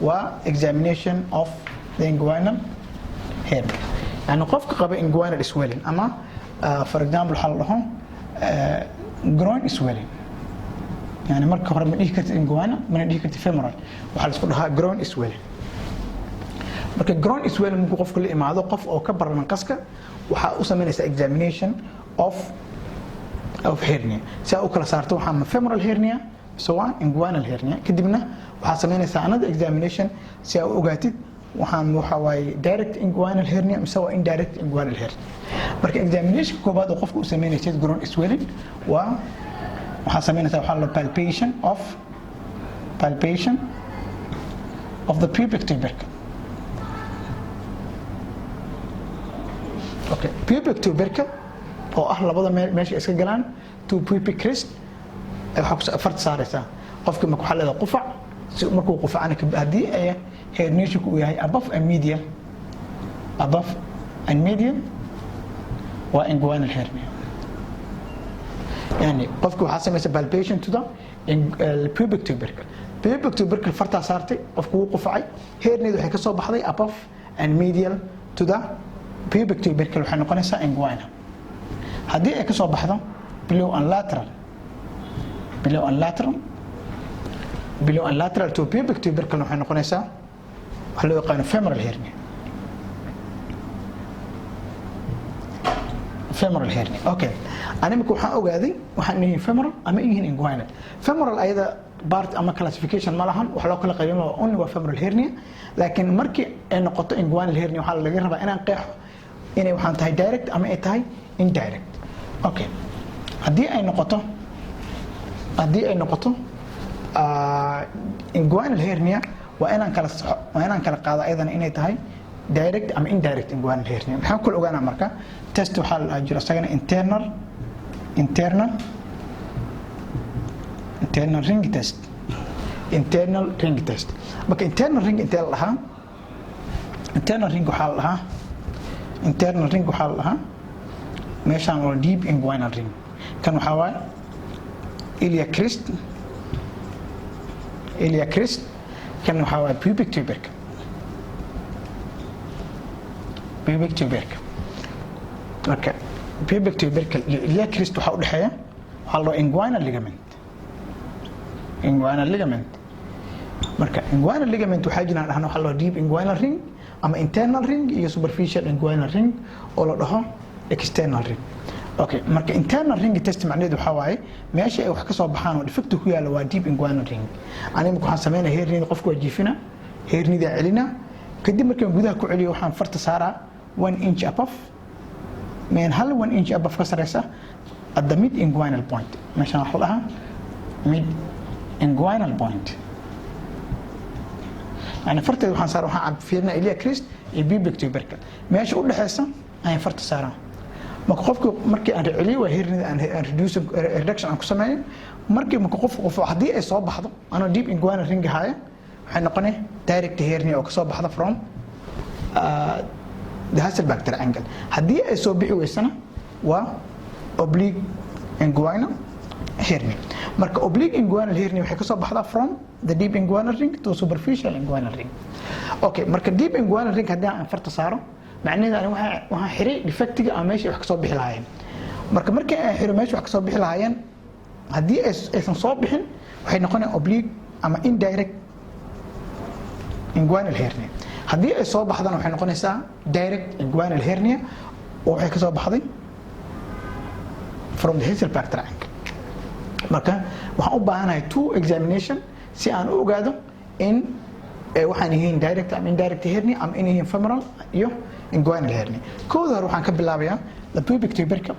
waa examination of the inguinal hernia. Yani qofka qaba inguinal swelling ama for example waxaa la dhaho groin swelling. Yani marka hore ma dhihi kartid inguinal, mana dhihi kartid femoral, waxaa la isku dhahaa groin swelling. Marka groin swelling markuu qofku la imaado, qof oo ka baranan qaska, waxaa u samaynaysaa examination of hernia si aa u kala saarto waxaa ma femoral hernia mise waa inguinal hernia. Kadibna waxaa samaynaysaa another examination si aa u ogaatid waxaan waxa waaye direct inguinal hernia mise waa indirect inguinal hernia. Marka examination koobaad oo qofka u samaynaysid groin swelling waa waxaa samaynaysaa waxaa la palpation of the pubic tubercle. Okay, pubic tubercle oo ah labada meel meesha iska galaan, two pubic crest, waxaa ku farta saaraysaa. Qofka marka waxaa leedahay qufac. Si markuu qufacana, haddii ay herniationku uu yahay above and medial, waa inguinal hernia. Yani qofki waxaa samaysa palpation to the pubic tubercle. Pubic tubercle fartaa saartay, qofku wuu qufacay, herniad waxay ka soo baxday above and medial to the pubic tubercle, waxay noqonaysaa inguinal. Haddii ay ka soo baxdo below and lateral to pubic tubercle, waxay noqonaysaa waxa loo yaqaano femoral hernia. Femoral hernia. Okay, ani imika waxaan ogaaday waxaan yihiin femoral ama yihiin inguinal. Femoral ayada part ama classification ma lahan, wax loo kala qaybin waa only waa femoral hernia. Laakiin markii ay noqoto inguinal hernia, waxaa laga rabaa inaan qeexo inay waxaan tahay direct ama ay tahay indirect. Okay, haddii ay noqoto inguinal hernia, waa inaan kala qaado ayadana inay tahay direct ama indirect inguinal hernia. Maxaan kula ogaanaa marka? Test waxaa la jiro isagana, internal ring test. Internal ring test. Marka internal ring intee la dhahaa? Internal ring waxaa la dhahaa, internal ring waxaa la dhahaa meeshaan oo deep inguinal ring. Kan waxaa waaye iliac crest. Iliac crest kan waxaa waaye pubic tubercle. Pubic tubercle. Marka pubic tubercle iyo iliac crest waxaa udhexeeya waxaa la dhahaa inguinal ligament. Inguinal ligament. Marka inguinal ligament waxaa jiraan dhahna waxaa la dhaho deep inguinal ring ama internal ring iyo superficial inguinal ring oo la dhaho external ring. Okay, marka internal ring test macnaheedu waxaa waaye meesha ay wax ka soo baxaan oo defect ku yaalla waa deep inguinal ring. Aniga marka waxaan sameynaya herniada, qofku waa jiifina, herniada celina. Kadib markaan gudaha ku celiyo, waxaan farta saaraa 1 inch above, meen hal 1 inch above ka sareysa at the mid inguinal point. Meeshaan waxaa la dhahaa mid inguinal point. Yani farteeda waxaan saara, waxaan fiirinaa iliac crest iyo pubic tubercle, meesha u dhexeysa ayaan farta saaraa. Marka qofku markii aan celiyo waa herniada aan reduction aan ku sameeyo. Markii marka qofku qofo, haddii ay soo baxdo anoo deep inguinal ring haya, waxay noqonay direct hernia oo kasoo baxda from the Hesselbach triangle. Haddii ay soo bixi weysana, waa oblique inguinal hernia. Marka oblique inguinal hernia waxay kasoo baxdaa from the deep inguinal ring to superficial inguinal ring. Okay, marka deep inguinal ring haddii aan farta saaro, macnaheedu ani waxaan xiray defectiga ama meesha wax kasoo bixi lahaayeen. Marka markii aan xiro meesha wax kasoo bixi lahaayeen, haddii aysan soo bixin, waxay noqonayaan oblique ama indirect inguinal hernia. Haddii ay soo baxdana, waxay noqonaysaa direct inguinal hernia oo waxay kasoo baxday from the Hesselbach triangle. Marka waxaan u baahanahay two examination si aan u ogaado in waxaan yihiin direct ama indirect hernia ama in yihiin femoral iyo inguinal hernia. Kooda hore waxaan ka bilaabayaa the pubic tubercle.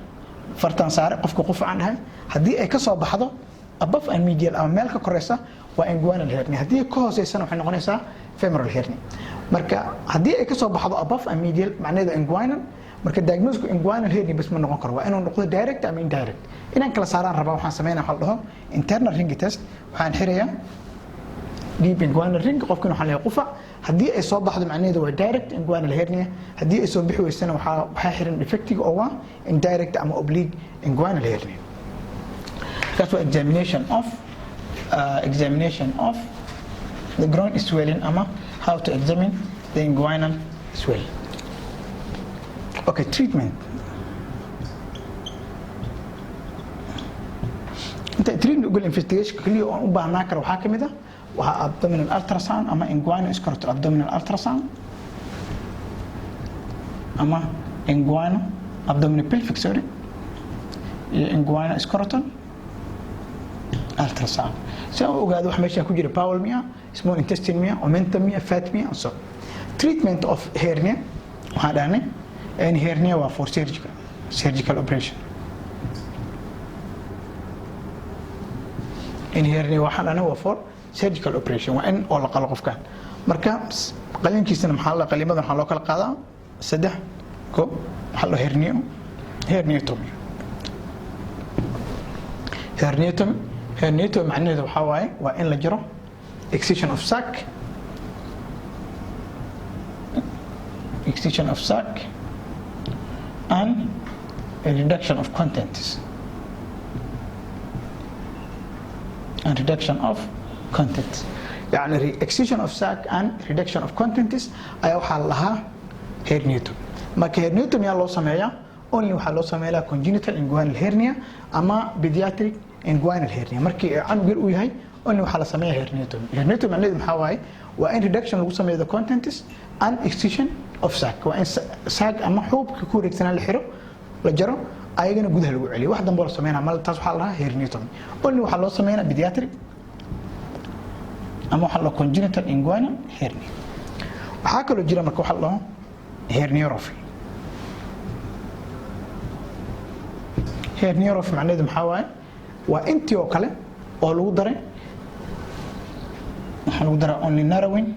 Fartaan saare, qofka qof aan dhahay, haddii ay ka soo baxdo above and medial ama meel ka koreysa, waa inguinal hernia. Haddii ka hooseysana, waxay noqonaysaa femoral hernia. Marka haddii ay ka soo baxdo above and medial, macnaheedu inguinal. Marka diagnosisku inguinal hernia bas ma noqon karo, waa inuu noqdo direct ama indirect. Inaan kala saaraan rabaa. Waxaan sameynaa waxa la dhaho internal ring test. Waxaan xirayaa Deep inguinal ring qofkan waxaa leeyahay qufac. Haddii ay soo baxdo, macnaheedu waa direct inguinal hernia. Haddii ay soo bixi weysana, waxaa xiran defectiga oo waa indirect ama oblique inguinal hernia. Kaas waa examination of the groin swelling ama how to examine the inguinal swelling. Okay, treatment. Inta treatment ugal, investigation kaliya oo u baahnaa kara waxaa kamid ah waxaa abdominal ultrasound ama inguinal scrotal abdominal ultrasound ama inguinal abdominal pelvic, sorry, iyo inguinal scrotal ultrasound, si aan u ogaado wax meesha ku jira, bowel miya, small intestine miya, omentum miya, fat miya, and so. Treatment of hernia, waxaan dhahnay in hernia waa for surgical operation. In hernia waxaan dhahnay waa for surgical operation, waa in oo la qalo qofkan. Marka qalinkiisana maxaa la qalimada waxaa loo kala qaadaa saddex. Ko waxaa loo herniotomy. Herniotomy macnaheedu waxaa waaye waa in la jaro, excision of sac, excision of sac and a reduction of contents, and reduction of contents. يعني excision of sac and reduction of contents ayaa waxaa la lahaa herniotomy. Marka herniotomy yaa loo sameeyaa? Only waxaa loo sameeyaa congenital inguinal hernia ama pediatric inguinal hernia. Markii canug yar uu yahay, only waxaa la sameeyaa herniotomy. Herniotomy macnaheedu maxaa waaye? Waa in reduction lagu sameeyo the contents and excision of sac. Waa in sac ama xuubka ku wareegsanaa la xiro, la jaro, ayagana gudaha lagu celiyo. Wax dambe oo la sameynaa mal. Taas waxaa la dhahaa herniotomy. Only waxaa loo sameynaa pediatric ama waxaa la congenital inguinal hernia. Waxaa kaloo jira marka waxaa la dhaho herniorrhaphy. Herniorrhaphy macnaheedu maxaa waaye? Waa intii oo kale oo lagu daray, waxaa lagu daraa only narrowing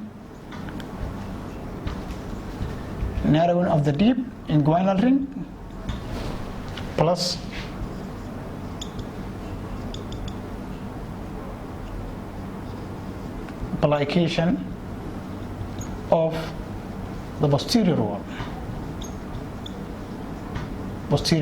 of the deep inguinal ring plus plication of the posterior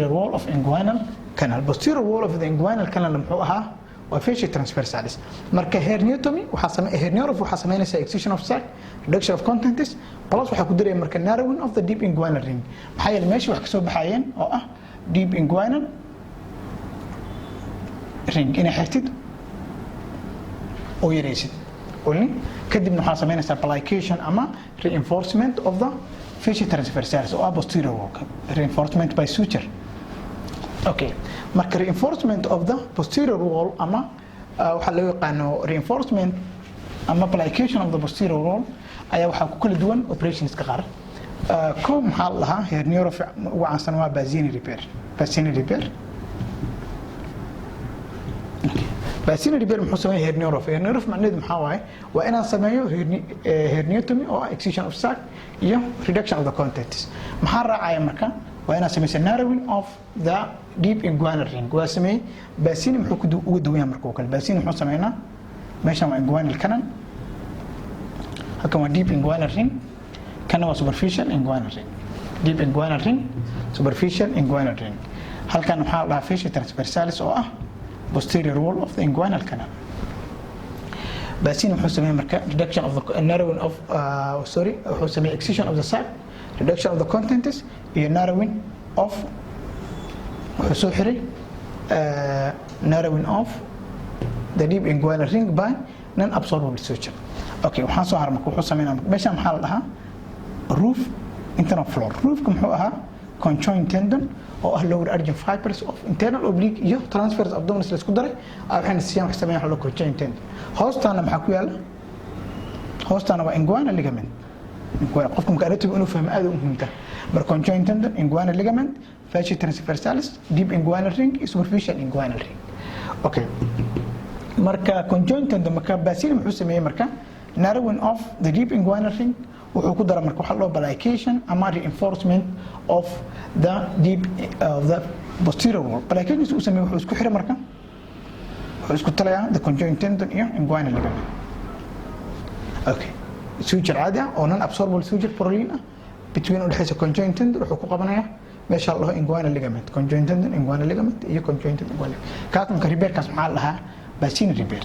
wall of inguinal canal. Posterior wall of the inguinal canal muxuu ahaa? Waa fascia transversalis. Marka herniotomy waxaa same, herniorrhaphy waxaa sameynaysaa excision of sac, reduction of contents, plus waxaa ku daraya marka narrowing of the deep inguinal ring. Maxaa yeelay meesha wax kasoo baxayeen oo ah deep inguinal ring inay xirtid oo yaraysid only. Kadibna waxaa sameynaysaa plication ama reinforcement of the fascia transversalis oo ah posterior wall, reinforcement by suture. Okay, marka reinforcement of the posterior wall ama waxaa loo yaqaano reinforcement ama plication of the posterior wall ayaa waxaa ku kala duwan operationska qaar. Ko maxaa la dhahaa herniorrhaphy ugu caansan? Waa Bassini repair. Bassini repair. Bassini repair muxuu sameeyaa? Herniorrhaphy. Herniorrhaphy macnaheedu maxaa waaye? Waa inaan sameeyo herniotomy oo ah excision of sac iyo reduction of the contents. Maxaa raacaya marka? Waa inaad sameysa narrowing of the deep inguinal ring. Waa sameeyey. Bassini muxuu ku uga duwan yahay marka oo kale? Bassini muxuu sameynaa? Meeshan waa inguinal canal, halkan waa deep inguinal ring, kana waa superficial inguinal ring. Deep inguinal ring, superficial inguinal ring. Halkan waxaa la dhahaa fascia transversalis oo ah posterior wall of the inguinal canal. Bassini wuxuu sameeyey marka reduction of the narrowing of sorry, wuxuu sameeyey excision of the sac, reduction of the contents iyo narrowing of, wuxuu soo xiray narrowing of the deep inguinal ring by non absorbable suture. Okay, waxaan soo haray marka wuxuu sameynaa meeshan maxaa la dhahaa? Roof, internal floor. Roofka muxuu ahaa? Conjoint tendon oo ah lower arching fibers of internal oblique iyo transverse abdominis la isku daray waxayna siiyaan wax sameeyaan waxa loo conjoint tendon. Hoostaana maxaa ku yaala? Hoostaana waa inguinal ligament. Qofka marka anatomy inuu fahmo aad u muhiimta. Marka conjoint tendon, inguinal ligament, fascia transversalis, deep inguinal ring iyo superficial inguinal ring. Okay, marka conjoint tendon, marka Bassini muxuu sameeyey? Marka narrowing of the deep inguinal ring wuxuu ku dara marka waxa loo plication ama reinforcement of the deep of the posterior wall. Plication uu sameeyey, wuxuu isku xiray marka, wuxuu isku talayaa the conjoint tendon iyo inguinal ligament. Okay, suture caadi ah oo non absorbable suture, Prolene ah, between u dhexeysa conjoint tendon, wuxuu ku qabanayaa meesha la dhaho inguinal ligament, conjoint tendon, inguinal ligament iyo conjoint tendon, inguinal ligament. Kaas marka repairkaas maxaa la dhahaa? Bassini repair.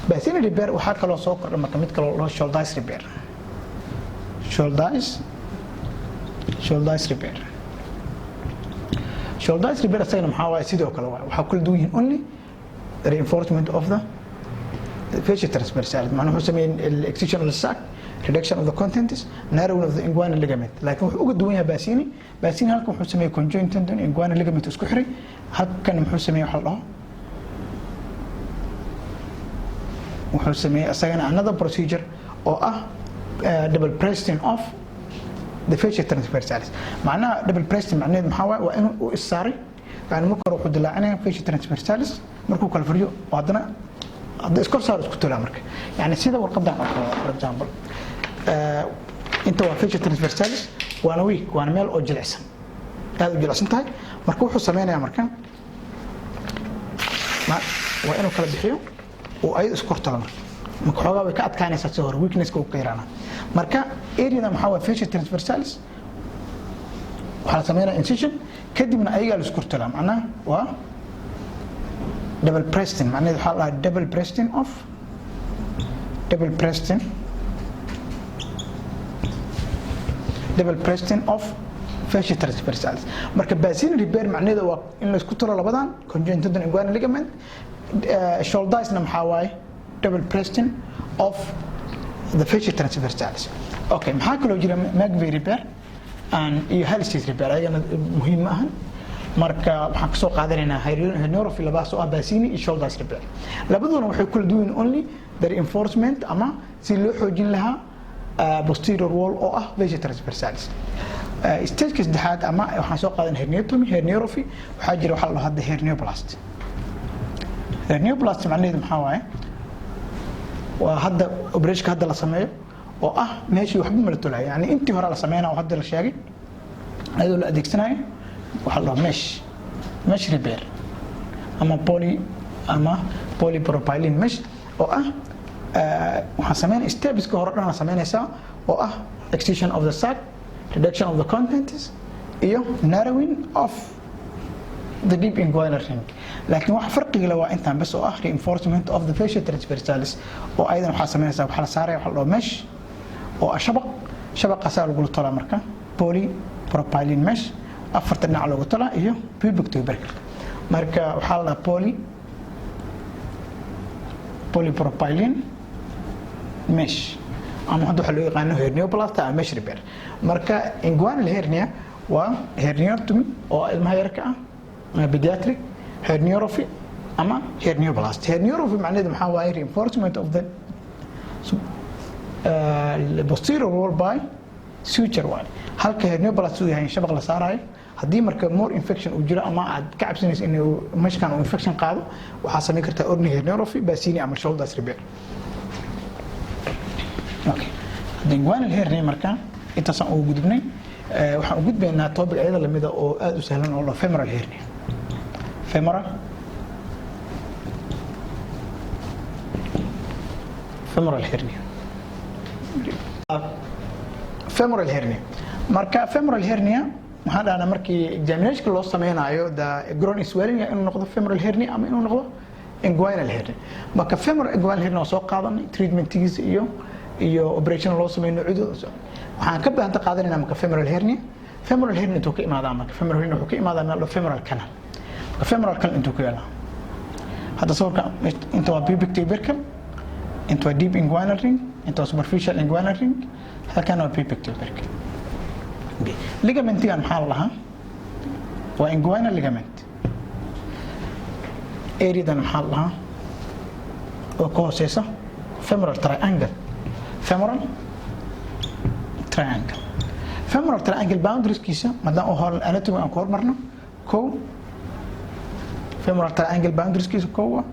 Bassini repair waxaa kaloo soo kordha marka mid kaloo la dhaho Shouldice repair. Shouldice repair. Shouldice repair asagana maxaa waaye? Sidoo kale waaye, waxaa kala duwan yihiin only reinforcement of the fascia transversalis. Macnaha wuxuu sameeyey excision of the sac, reduction of the contents, narrowing of the inguinal ligament. Laakiin wuxuu uga duwan yahay Bassini, Bassini halkan wuxuu sameeyey conjoint tendon, inguinal ligament isku xiray. Halkan muxuu sameeyey? Waxa la dhaho wuxuu sameeyey isagana another procedure oo ah double pressing of the fascia transversalis. Macnaha double pressing macnaheedu maxaa waaye? Waa inuu u issaaray, yani marka hore wuxuu dilaacinaya fascia transversalis, markuu kala furiyo oo haddana hadda iskor saaro, isku tolaa. Marka yani sida warqadan oo kale, for example, inta waa fascia transversalis, waana weak, waana meel oo jilicsan, aad u jilicsan tahay. Marka wuxuu sameynayaa marka waa inuu kala bixiyo oo ayada isku kor tolo. Marka xoogaa way ka adkaanaysaa si hore, weaknesska uu ka yaraanaa. Marka areada maxaa waa fascia transversalis, waxaa la sameynaya incision, kadibna ayagaa la isku kortolaa. Macnaha waa double pressing. Macnaheedu waxaa la dhahaa double pressing of fascia transversalis. Marka Bassini repair macnaheedu waa in la isku tolo labadan conjoint tendon, inguinal ligament. Shouldice-na maxaa waaye? Double pressing of the fascia transversalis. Okay, maxaa kaloo jira? McVay repair and iyo Halsted repair, ayagana muhiim ma ahan. Marka waxaan kasoo qaadanaynaa herniorrhaphy labaas oo ah Bassini iyo Shouldice repair. Labaduna waxay kula duwan yihiin only the reinforcement ama si loo xoojin lahaa posterior wall oo ah fascia transversalis. Stageka saddexaad ama waxaan soo qaadan herniotomy, herniorrhaphy. Waxaa jira waxaa la dhaho hadda hernioplasty. Hernioplasty macnaheedu maxaa waaye? Waa hadda operationka hadda la sameeyo oo ah meeshii waxba mala tolayo, yani intii hore la sameynaa oo hadda la sheegay, ayadoo la adeegsanayo waxaa la dhaho mesh repair ama poly ama polypropylene mesh oo ah waxaan sameyn stepska hore dhan la sameynaysaa oo ah excision of the sac, reduction of the contents iyo narrowing of the deep inguinal ring. Laakiin waxa farqiga le waa intaan bas oo ah reinforcement of the fascia transversalis, oo ayadan waxaa sameynaysaa, waxaa la saaraya waxa la dhaho mesh oo ah shabaq. Shabaqaasaa lagula tolaa marka polypropylene mesh, afarta dhinac looga tolaa iyo pubic tubercle. Marka waxaa la dhahaa polypropylene mesh ama hadda waxaa loo yaqaano hernioplasty ama mesh repair. Marka inguinal hernia waa herniotomy oo ilmaha yarka ah, pediatric, herniorrhaphy ama hernioplasty. Herniorrhaphy macnaheedu maxaa waaye? Reinforcement of the posterior wall by suture waaye, halka hernioplasty uu yahay in shabaq la saarayo. Haddii marka more infection uu jiro ama aad ka cabsanayso inuu meshkan uu infection qaado, waxaa samayn kartaa ordinary herniorrhaphy, Bassini ama Shouldice repair. Okay, hadda inguinal hernia marka intaasaan ugu gudubnay. Waxaan u gudbaynaa topic ayada lamida oo aada u sahlan oo la femoral hernia. Femoral hernia. Femoral hernia. Marka femoral hernia waxaan dhahnaa markii examinationka loo sameynayo the groin swelling inuu noqdo femoral hernia ama inuu noqdo inguinal hernia. Marka femoral inguinal hernia waa soo qaadanay, treatmentigiisa iyo operation loo sameeyo noocyadooda. Waxaan ka baahanta qaadanayna marka femoral hernia. Femoral hernia intuu ka imaadaa? Marka femoral hernia wuxuu ka imaadaa meel dhow femoral canal. Marka femoral canal intuu ku yaalaa? Hadda sawirka inta waa pubic tubercle, inta waa deep inguinal ring, inta waa superficial inguinal ring, halkan waa pubic tubercle. Ligamentigan maxaa la dhahaa? Waa inguinal ligament. Areadan maxaa la dhahaa oo ka hooseysa? Femoral triangle. Femoral triangle. Femoral triangle boundarieskiisa maadaama hor anatomy aan ku hormarno, kow, femoral triangle boundarieskiisa kow ah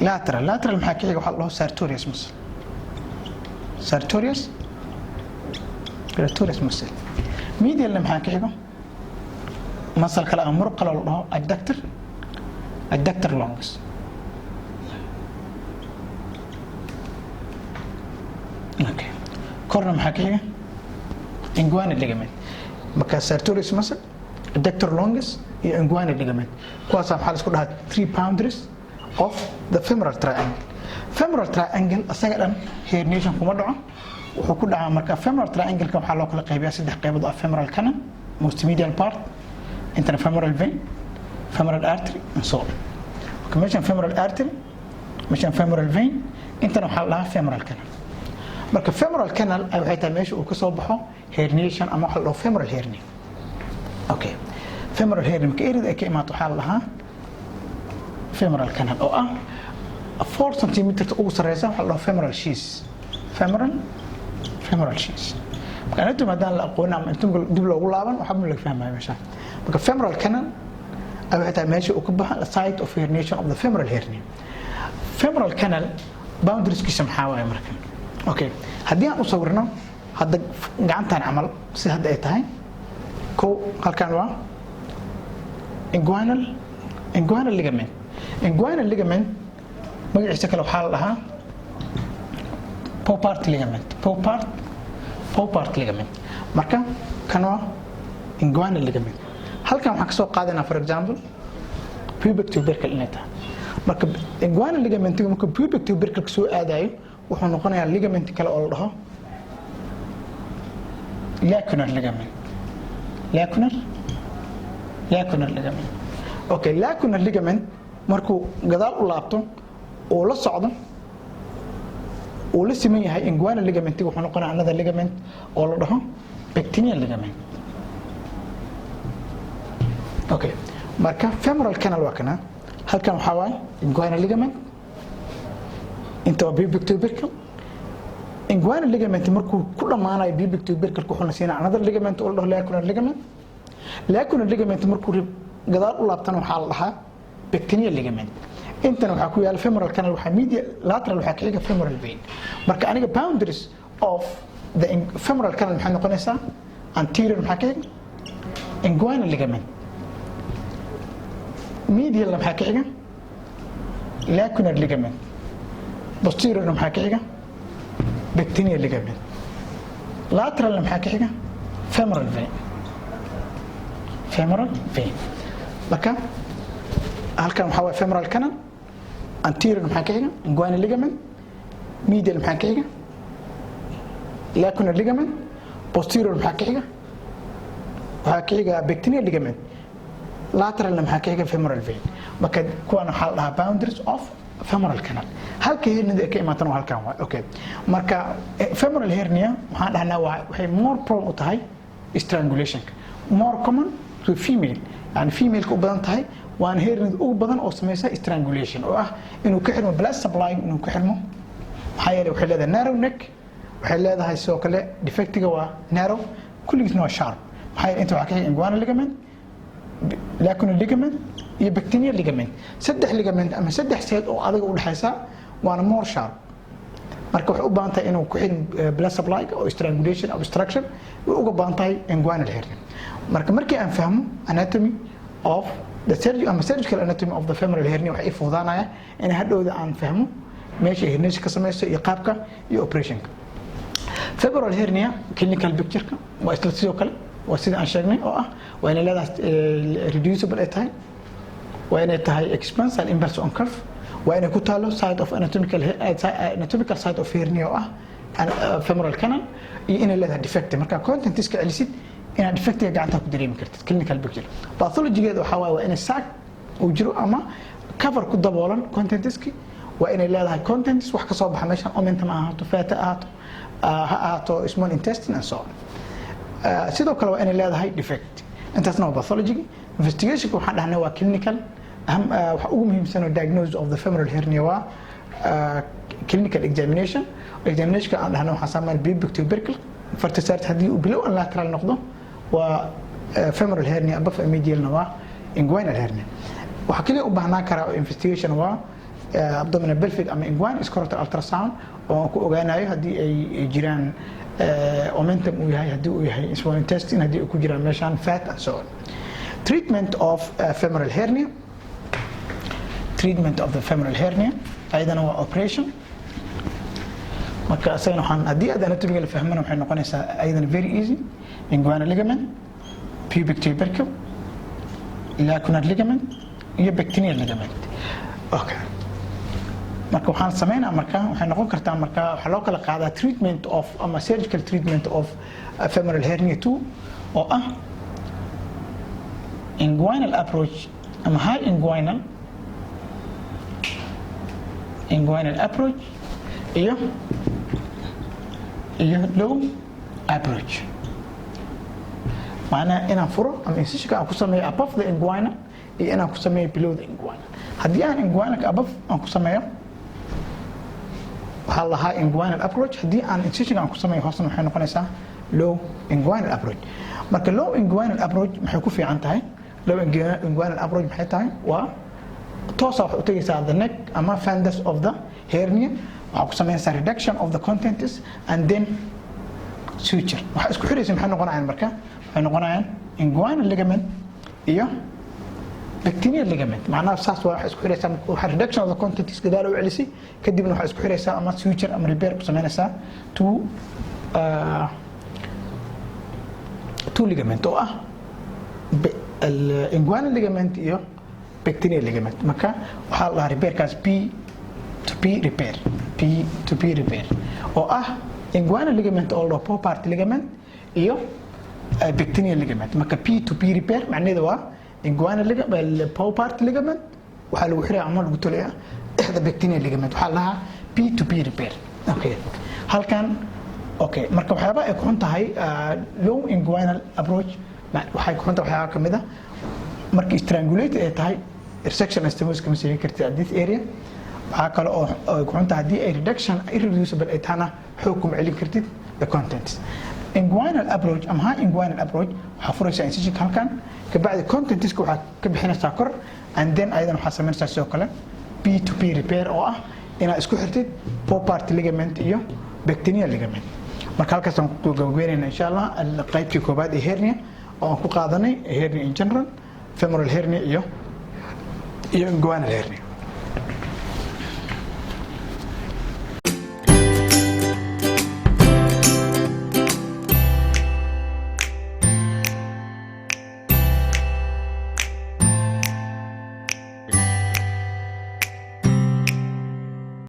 lateral. Lateral maxaa ka xiga? Waxaa la dhaho sartorius muscle. Sartorius muscle. Medialna maxaa ka xigo? Muscle kale ama muruq kale oo la dhaho adductor longus. Okay, korna maxaa ka xiga? Inguinal ligament. Marka sartorius muscle, adductor longus iyo inguinal ligament, kuwaasaa maxaa la isku dhahaa? Three boundaries of the femoral triangle. Femoral triangle asaga dhan herniation kuma dhaco, wuxuu ku dhacaa. Marka femoral triangle-ka waxaa loo kala qaybiyaa saddex qaybood oo ah femoral canal, most medial part, intana femoral vein, femoral artery and so on. Marka meeshan femoral artery, meeshan femoral vein, intana waxaa la dhahaa femoral canal. Marka femoral canal ay waxay tahay meesha uu ka soo baxo herniation ama waxa la dhaho femoral hernia. Okay, femoral hernia marka area ay ka imaato waxaa la dhahaa femoral canal, oo ah 4 centimeter ugu sareysa, waxaa la dhaho femoral sheath, femoral sheath. Marka anatomy haddaan la aqoonin ama anatomy dib loogu laaban, waxba ma laga fahmayo meeshaan. Marka femoral canal ay waxay tahay meesha uu ka baxo, site of herniation of the femoral hernia. Femoral canal boundarieskiisa maxaa waaye marka? Okay, haddii aan u sawirno hadda gacantan camal, si hadda ay tahay, kow, halkan waa inguinal ligament. Inguinal ligament magaciisa kale waxaa la dhahaa Poupart ligament, Poupart ligament. Marka kan waa inguinal ligament. Halkan waxaan kasoo qaadanaa, for example, pubic tubercle inay tahay. Marka inguinal ligamentiga marka pubic tubercle soo aadayo, wuxuu noqonayaa ligament kale oo la dhaho lacunar ligament, lacunar ligament. Okay, lacunar ligament markuu gadaal u laabto uu la socdo, uu la siman yahay inguinal ligamentiga, wuxuu noqonayaa another ligament oo la dhaho pectineal ligament. Okay, marka femoral canal waa kana. Halkan waxaa waaye inguinal ligament, inta waa pubic tubercle. Inguinal ligament markuu ku dhammaanayo pubic tubercle, wuxuuna siinaa another ligament oo la dhaho lacunar ligament. Lacunar ligament markuu gadaal u laabtana waxaa la dhahaa pectineal ligament. Intana waxaa ku yaala femoral canal, waxaa medial, lateral waxaa ka xiga femoral vein. Marka aniga boundaries of the femoral canal maxay noqonaysaa? Anterior maxaa ka xiga? Inguinal ligament. Medialna maxaa ka xiga? Lacunar ligament. Posteriorna maxaa ka xiga? Pectineal ligament. Lateralna maxaa ka xiga? Femoral vein, femoral vein. Marka halkan waxaa waye femoral canal. Anterior maxaa ka xiga? Inguinal ligament. Medial maxaa ka xiga? Lacunar ligament. Posterior maxaa ka xiga? Waxaa ka xiga pectineal ligament. Lateralna maxaa ka xiga? Femoral vein. Marka kuwan waxaa la dhahaa boundaries of femoral canal. Halka hernia ay ka imaatana waa halkan waay. Okay, marka femoral hernia waxaan dhahnaa waa waxay more prone u tahay strangulationka, more common to female, yani femaleka u badan tahay, waana hernia ugu badan oo sameysa strangulation, oo ah inuu ka xirmo blood supply, inuu ka xirmo. Maxaa yeelay waxay leedahay narrow neck, waxay leedahay sidoo kale defectiga waa narrow, kulligiisna waa sharp. Maxaa yeelay inta waxaa ka xiga inguinal ligament, lacunar ligament iyo pectineal ligament, saddex ligament ama saddex seed oo adiga u dhexaysa, waana more sharp. Marka waxay u baahan tahay inuu ku xirin blood supply oo strangulation, obstruction way uga baahan tahay inguinal hernia. Marka markii aan fahmo anatomy of the surgery ama surgical anatomy of the femoral hernia, waxay ii fududaanaya in hadhowda aan fahmo meesha herniation ka samayso iyo qaabka iyo operationka. Femoral hernia clinical picture-ka waa isla sidoo kale, waa sida aan sheegnay, oo ah waa inay leedahay reducible ay tahay, waa inay tahay expansile impulse on cough, waa inay ku taalo site of anatomical site of hernia oo ah femoral canal, iyo inay leedahay defect. Marka content iska celisid inaad defectiga gacanta ku dareemi kartid clinical picture. Pathologygeeda waxaa waaye waa inay sac uu jiro ama cover ku daboolan contentski, waa inay leedahay contents wax ka soo baxa meeshan, omentum ha ahaato, fat ha ahaato, ha ahaato small intestine and so on. Sidoo kale waa inay leedahay defect. Intaasna waa pathology. Investigationka waxaan dhahnay waa clinical. Waxa ugu muhiimsan oo diagnosis of the femoral hernia waa clinical examination. Examinationka aan dhahno waxaa saameyn pubic tubercle farta saarta. Haddii uu below and lateral noqdo waa femoral hernia, above and medialna waa inguinal hernia. Waxaa kaliya u baahnaan karaa oo investigation waa abdominal, pelvic ama inguinal scrotal ultrasound, oo aan ku ogaanayo haddii ay jiraan omentum uu yahay, haddii uu yahay small intestine, haddii ay ku jiraan meeshaan fat and so on. Treatment of femoral hernia. Treatment of the femoral hernia ayadana waa operation. Marka isagana waxaan, haddii aad anatomiga la fahmana, waxay noqonaysaa ayadana very easy: inguinal ligament, pubic tubercle, lacunar ligament iyo pectineal ligament. Okay, marka waxaan sameynaa, marka waxay noqon kartaa, marka waxaa loo kala qaadaa treatment of ama surgical treatment of femoral hernia 2 oo ah inguinal approach ama high inguinal approach iyo low approach. Macnaha inaan furo ama incisionka aan ku sameeyo above the inguinal iyo inaan ku sameeyo below the inguinal. Haddii aan inguinalka above aan ku sameeyo, waxaa lahaa inguinal approach. Haddii aan incision aan ku sameeyo hoosna, waxay noqonaysaa low inguinal approach. Marka low inguinal approach maxay ku fiican tahay? Low inguinal approach maxay tahay? Waa toosa waxay u tegaysaa the neck ama fundus of the hernia. Waxaa ku sameynaysaa reduction of the contents and then suture. Waxaa isku xiraysa maxay noqonayaan? Marka waxay noqonayaan inguinal ligament iyo pectineal ligament. Macnaha saas waa, waxay isku xiraysaa, waxaa reduction of the contents gadaal u celisay, kadibna waxaa isku xiraysaa ama suture ama repair ku sameynaysaa two ligament oo ah inguinal ligament iyo pectineal ligament. Marka waxaa la dhahaa repairkaas P to P repair, P to P repair, oo ah inguinal ligament oo la dhaho Poupart ligament iyo pectineal ligament. Marka P to P repair macnaheedu waa inguinal ligament, Poupart ligament waxaa lagu xiraya ama lagu tolaya the pectineal ligament. Waxaa la dhahaa P to P repair. Okay, halkan. Okay, marka waxyaabaha ay ku xun tahay low inguinal approach, waxay ku xun tahay waxyaaba kamid ah: marka strangulated ay tahay, resection anastomosis kama sameyn kartid at this area. Waxaa kale oo ay ku xun tahay, haddii ay reduction irreducible ay tahana, xoog kuma celin kartid the contents. Inguinal approach ama high inguinal approach, waxaa furaysaa incision halkan, kabacdi contentska waxaa ka bixinaysaa kor, and then ayadan waxaa samaynaysaa sidoo kale P to P repair oo ah inaad isku xirtid Poupart ligament iyo pectineal ligament. Marka halkaasaan ku gabagabeynayna, insha Allah, qaybtii koobaad ee hernia oo aan ku qaadanay hernia in general, femoral hernia iyo inguinal hernia.